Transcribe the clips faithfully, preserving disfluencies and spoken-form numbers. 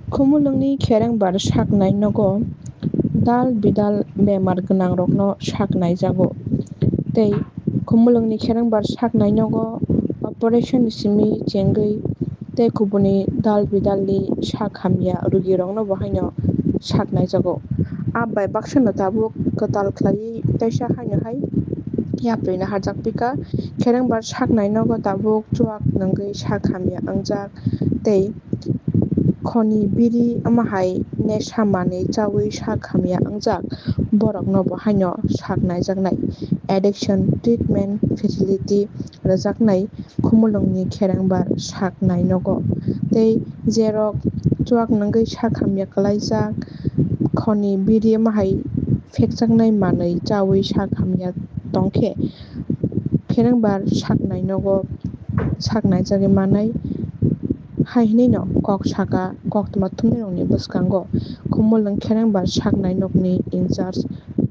Khumulwngni kherengbar saknai nogo dal bidal bemar gwnangrokno saknai jago, tei khumulwngni kherengbar saknai nogo operation simi chengwi tei kubuni dal bidalni sak hamya rugirokno bo haino saknai jago. Abai baksano tabuk kwtal khlaiwi teisa haino hai yapri naharjak pika. Kherengbar saknai nogo tabuk chuak nungwi sak hamya wngjak tei khoni biri wngma hai nesha manwi chawi sak hamya wngjak borokno bo haino sak naijaknai addiction treatment facility rwjaknai Khumulwngni kherengbar saknai nogo tei jerok chuak nungwi sak hamya kwlaijak khoni biri wngma hai phekjaknai manwi chawi sak hamya tongkhe kherengbar saknai nogo sak naijagwi manai hai hwnwino kok saka koktwma thumnairokni bwskango Khumulwng kherengbar saknai nokni in charge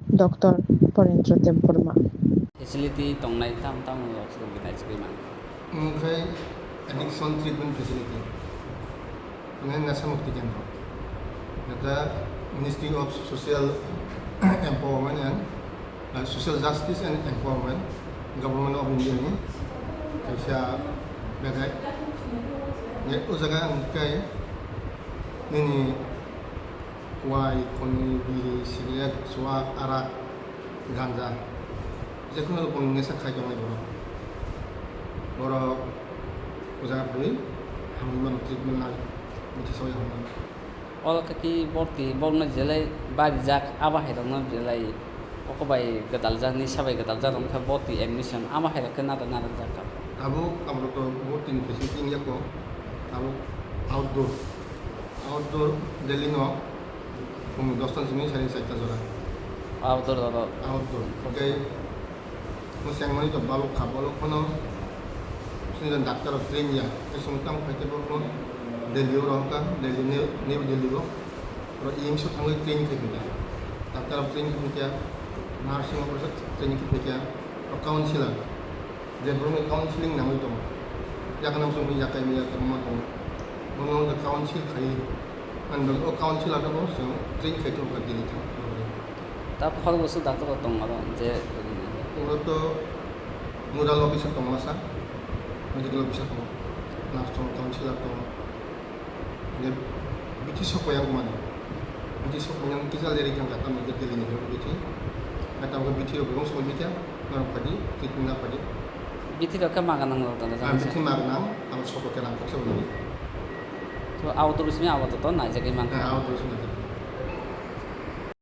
Doctor Porendra Debbarma. Facility tongnai tam tam rok naijagwi manai. Omo khe addiction treatment facility. Nai nasa mukti kendro. Jata Ministry of Social Empowerment and, uh, Social Justice and Empowerment, Government of India ni kaisa bedai. Je o jaga ang kai nini kwai, khoni, biri, cigarette, chuak, arak, ganja, jekhuno rokomni nesa khai tongnai borok. Borok o jaga phaiwi hamwi mano, treatment nai, bithi soi hamwi mano. Oro khe ki borti borokno jelai barijak, abo hai rokno jelai oko bai gwdaljakni, sabai gwdaljak rok khe borti admission, abo hai rok khe narak narak jak kha. Tabuk aborok to bortini facility wngya kho, tabuk outdoor, outdoor daily no. Phung dosta ni simi sari charta jora. Outdoor oro. Outdoor. Tei mwsang mani to balok kha, balok phano sini jan doctor rok train ya. Tei song tang phai tei borok no Delhi o rohor kha, Delhi, New, New Delhi o. Oro A I M S o thangwi train khai phaikha. Doctor rok train khai phaikha, nursing officer train khai phaikha, oro counselor. Je borokni counseling nangwi tongo. Yakno chwngwi yakai maya kwbangma tongo. Bono wngkha counsel khaiwi. Ang o counsel ano bo chwng train khai tongo Delhi thang. Ta khorokbwswk doctor rok tongo oro je. Oro to nodal officer tongo masa, medical officer tongo, nurse tongo, counsellor tongo. Hingke bithi sokpai ang mani. Bithi sokpai ang kisa leri thangkha, tamni hingke Delhi ni bithi. Hingke tamo bithi rok bebak sokpai bikha, norok phaidi, treatment na phaidi. Bithi rok khe maga nang rok tong Ah, jang bithi sa. Maga nang, abo sokpai khe rang koksa mani. To outdoor simi abo to, to naijagwi mankha. Ah, outdoor simi naijagwi.